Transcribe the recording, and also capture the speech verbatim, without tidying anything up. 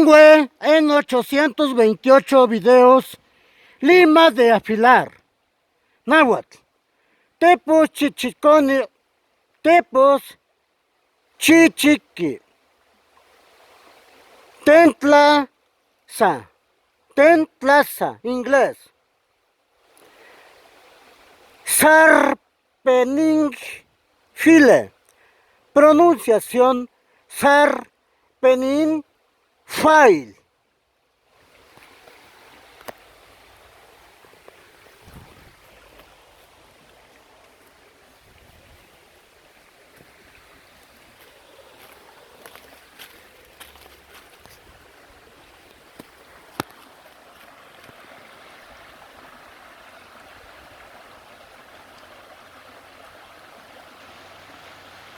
Fue en ochocientos veintiocho videos, lima de afilar. Náhuatl. Tipos chichiconi, tipos chichiqui. Tentlasa, tentlasa, inglés. Sarpeningfile, pronunciación sarpeningfile.